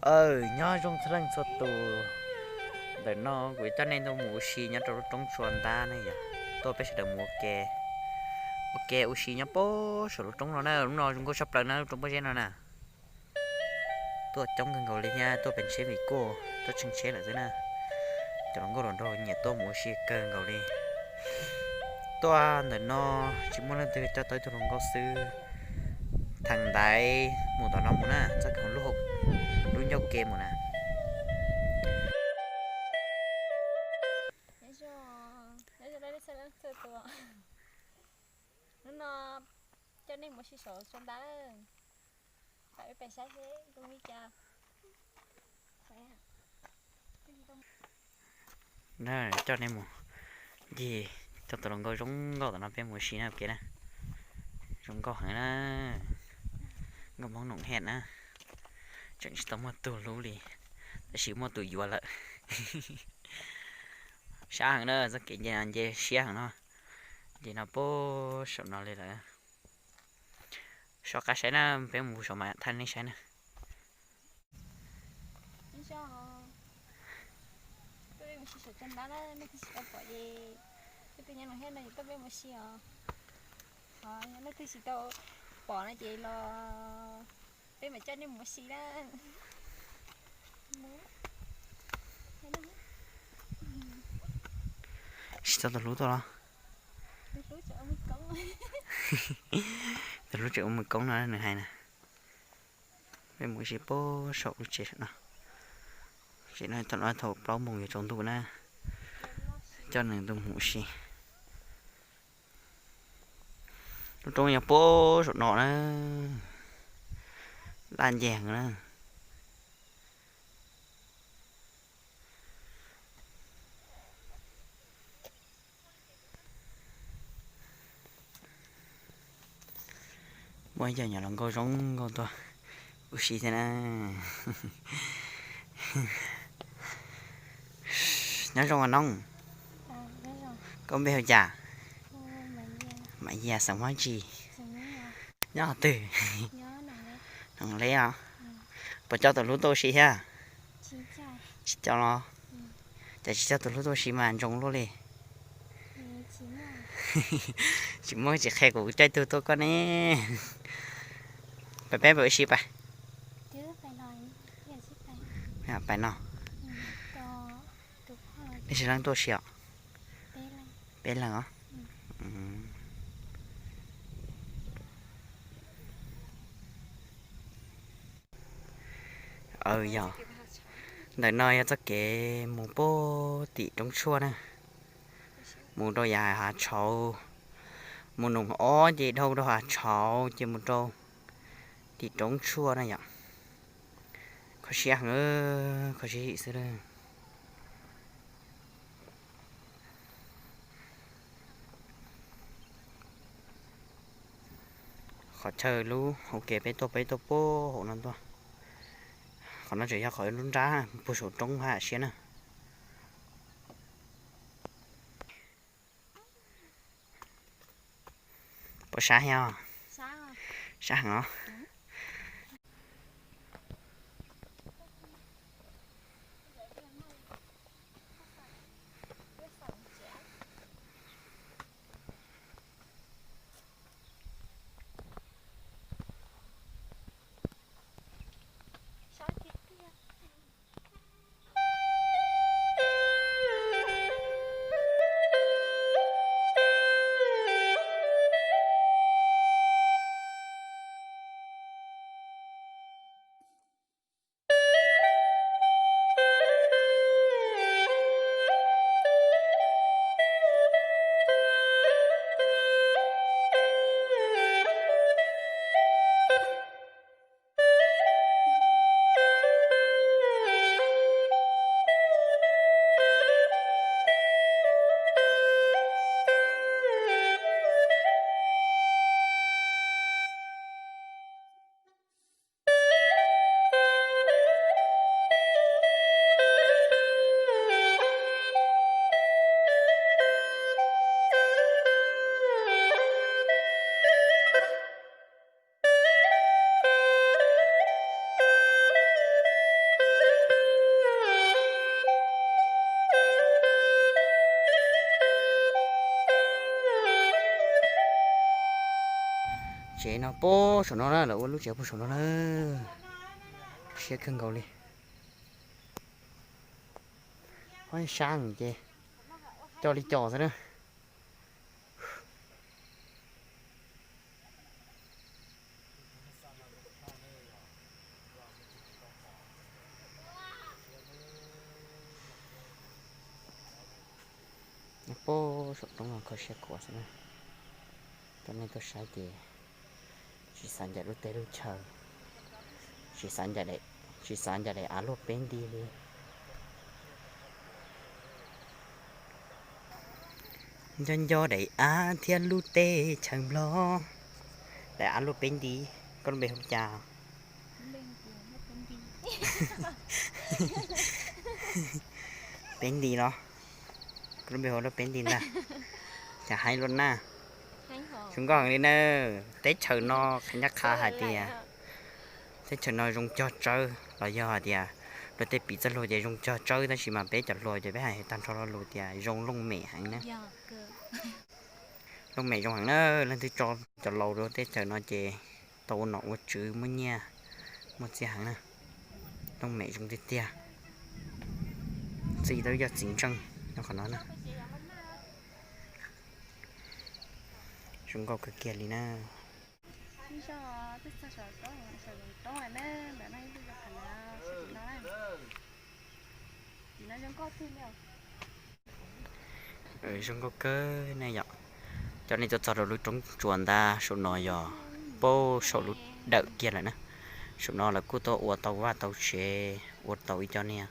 Aw, nyob zoo txhua leej txhua tus. Ntawm no kuv yuav coj nej tuaj mus ua si nyob rau lub roob tsua ntab ne yom. Tuaj peb sawv daws mus ua ke, ua ke ua si nyob puag saum lub roob no na, lub no zoo nkauj tshaj plaws na, lub roob pob zeb no na. Tuaj coob kawg nkaus li thiab, tuaj pem tsheb vim kuj tuaj tsheej tsheb lawm xwb na. Cov hluas nkauj hluas nraug nyiam tuaj mus ua si kawg nkaus li. Tuaj ntawm no tsis muaj leej twg, coj tau ib tug hluas nkauj xwb. Thaum ntaiv mus tom no mus na, txoj kev lub hauv, lub ncauj ke mus na. Hnub no coj nej mus ua si saum tsua ntab lawm. Pab peb saib seb zoo li cas. Na, coj nej mus ncig, coj tus hluas nkauj zoo nkauj tom no peb mus ua si na ua ke na. Zoo nkauj heev na, nkauj Hmoob noom hej na. Tseem tsis tau muaj tus hlub li, tab sis muaj tus yuav lawm. Sab heev na, txoj kev nce no nce siab heev no. Nce no puag saum no li lawm. Soj qab saib na, peb mus saum mas thaij nej saib na. Tuaj peb mus si saum tsua ntab na, nej twb tsis tau pom ces, nej twb nyob no thiab no ces tuaj peb mus si os. Ho yog nej twb tsis tau pom no ces los peb mam coj nej mus si na. Tsis tau tus hlub tuaj los? Tus hlub tseem ua mus koob no nws hais na. Peb mus si puag saum lub tsev no. Tsev no thaum no thaum plaub moos yuav tsaus ntuj na, coj nws tuaj mus si. Lub roob yog puag saum no na, laj nceeg na. Muaj ib co nyuam hluas nkauj zoo nkauj tuaj ua si thiab na. Nyob zoo os noog. Koj npe hu cas? Mam Yia, xeem Hmoob tsi? Nyob qhov twg? Noog Leb os. Puas coj tus hlub tuaj ua si thiab? Tsis coj los? Cas tsis coj tus hlub tuaj ua si mas ntsoov luaj li. Tsis muaj tsis qhia kuv coj ib tug tuaj koj ne. Pais peb pais ua si pais. Pais no. Nej sib leej tuaj ua si os? Peb leeg os. Aw yog, ntawm no yog txoj kev mus puag tim roob tshuaj na, mus rau yav hav tshauv, mus noo ob ces dhau rau hav tshauv ces mus rau tim roob tshuaj na yom. Kho siab heev, kho siab xwb. Qhov chaw lub hauv kev peb tuaj, peb tuaj puag hauv no tuaj. Qhov no tseem yog qhov lub nrab puag saum roob haj siab na. Puas sab thiab? Sab heev os. Tsev no puag saum no na, lawv ua lub tsev puag saum no na. Siab kawg nkaus li. Ob sab ces co li co xwb na. Puag saum roob no kho siab khuav xwb na. Coj nej tuaj saib ces tsis xav ncaim lub teb lub chaw, tsis xav ncaim, tsis xav ncaim daim av luaj peb nti li. Nco nco daim av thiab lub teb chaws Nplog. Daim av luaj peb nti, koj lub npe hu cas? Peb nti los? Koj lub npe hu luaj peb nti ntag. Cas haib luaj na. Zoo nkauj heev li na. Teb chaws no qhia ncaj qha hais tias teb chaws no zoo cog tsawb los yog hais tias luag tej piv txoj hlua ces zoo cog tsawb, tab sis mas peb cov hluas ces peb hais tag nrho lo lus tias zoo looj mem heev na. Looj mem zoo heev na, leej twg tso cov laus rau teb chaws no ces tau ua nom ua tswv muaj nyiaj muaj txiaj heev na. Looj mem zoo tiag tiag. Txiv tau yog txiv ntseej no qhov no na. Zoo nkauj kawg kiag li na. Zoo nkauj kawg ne yom. Coj nej tuaj txog rau lub roob tsuas ntag, saum no yog puag saum lub dawm kiag lawm na. Saum no lawv kuj tuaj ua tau vaj tau tsev, ua tau ib co niag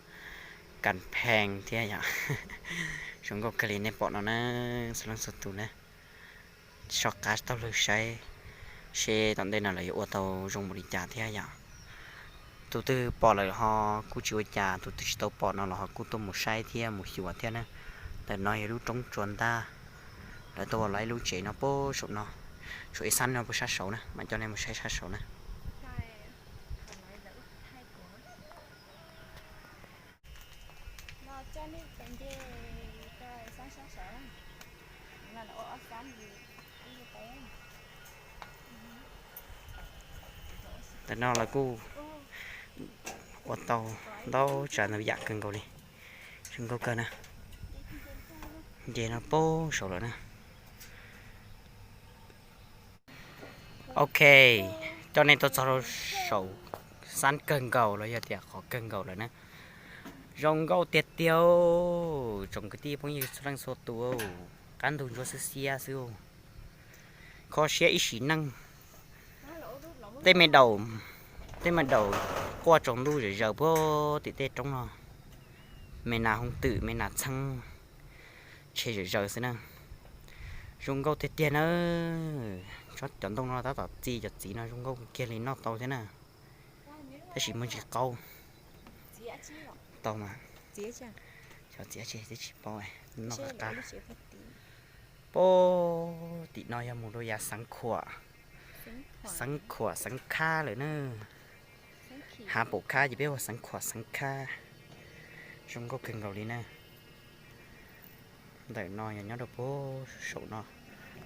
kas phees thiab yom. Zoo nkauj kawg li nej pom no na, txhua leej txhua tus na. Soj qab taug lw saib seb tom ntej no lawv yuav ua tau zoo npaum li cas thiab yom. Tus twg pom lawm ho kuj tsis ua cas, tus twg tsis tau pom no los ho kuj tuaj mus saib thiab mus xyuas thiab na. Ntawm no yog lub roob tsuas ntag. Lawv tuaj ua lawv ib lub tsev no puag saum no, tshuav ib xab no puag sab saud na, mam coj nej mus saib sab saud na. Ntawm no lawv kuj ua tau ntau tsav ntau yam kawg nkaus li. Zoo nkauj kawg na. Nce no puag saud lawm na. Ok, coj nej tuaj txog rau saum xab kawg nkaus los yog tias qhov kawg nkaus lawm na. Zoo nkauj tiag tiag, tsoom kwv tij phooj ywg txhua leej txhua tus, qab ntug ntsuab xiab xiab xwb. Kho siab ib sim neej. Tej me daum, tej me daum quaj tsaus ntuj zom zaws puag tim tej roob no. Me nas hooj twm, me nas txheeb, tshe zom zaws xwb na. Zoo nkauj tiag tiag na. Tsob cov ntoo no tab tom txi cov txiv no zoo nkauj kiag li, noj tau thiab na. Tab sis muaj ntsis qaub. Tau mas. Cov txiv tsis paub, noj qab qab. Puag tim no yog mus rau yav Xeev Khuam, Xeev Khuam Xeev Khab lawm na. Hav Pum Khab ces peb hu Xeev Khuam Xeev Khab. Zoo nkauj kawg nkaus li na. Ntawm no yog nyob rau puag saum no,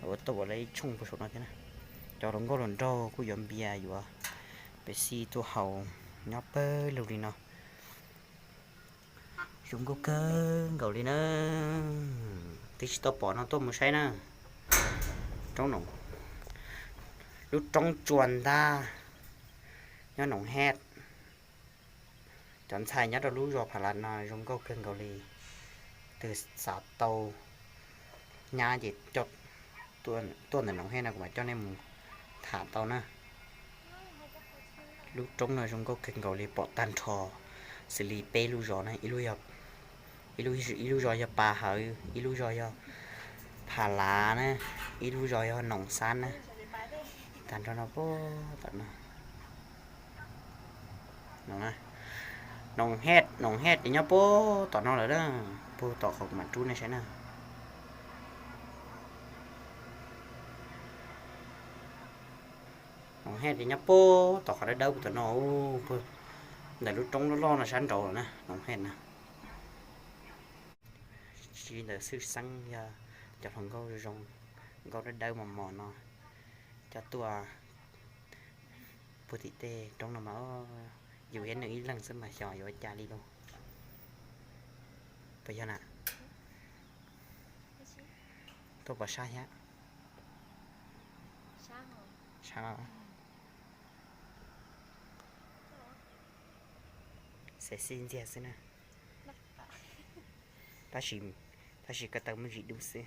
ua tau ua lawv ib tshooj puag saum no thiab na. Cov hluas nkauj hluas nraug kuj yuav npias yuav Pepsi tuaj haus nyob pawg lug li no. Zoo nkauj kawg nkaus li na. Twb tsis tau pom no tuaj mus saib na. Roob no, lub roob tsuas ntag, nyob Noov Hej. Cov ntxhais nyob rau lub zos Pha Las no zoo nkauj kawg nkaus li. Tus xav tau nyab ces tuaj ntawm Noov Hej no kuv mam coj nej mus tham tau na. Lub roob no zoo nkauj kawg nkaus li, pom tag nrho xws li peb lub zos na, ib lub zos yog Pas Hawv, ib lub zos yog Pha Las na, ib lub zos yog Noov Xab na. Tag nrho no puag tom no. Noov Hej, Noov Hej ces nyob puag tom no lawm na, puag tom qhov kuv mam rub nej saib na. Noov Hej ces nyob puag tom qhov dawb dawb puag tom no, puag ntawm lub roob loj loj no sab nraud lawm na, Noov Hej na. Tsis ntawd xwb xeeb yog cov hluas nkauj zoo, nkauj dawb dawb mos mos no coj tuaj Puag tim tej roob no mas yus thiab nws ib leeg xwb mas xyov yuav ua cas li lauj. Puas yog na? Tuaj pom sab thiab. Sab, xes xij ntxiag xwb na. Tab sis, tab sis ko taw muaj ntsis dub xwb.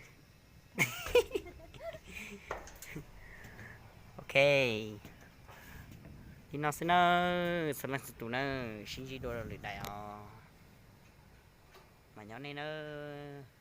Ok, li no xwb nawb, txhua leej txhua tus nawb, sib ntsib dua lwm daim os. Mas nyob nej nawb.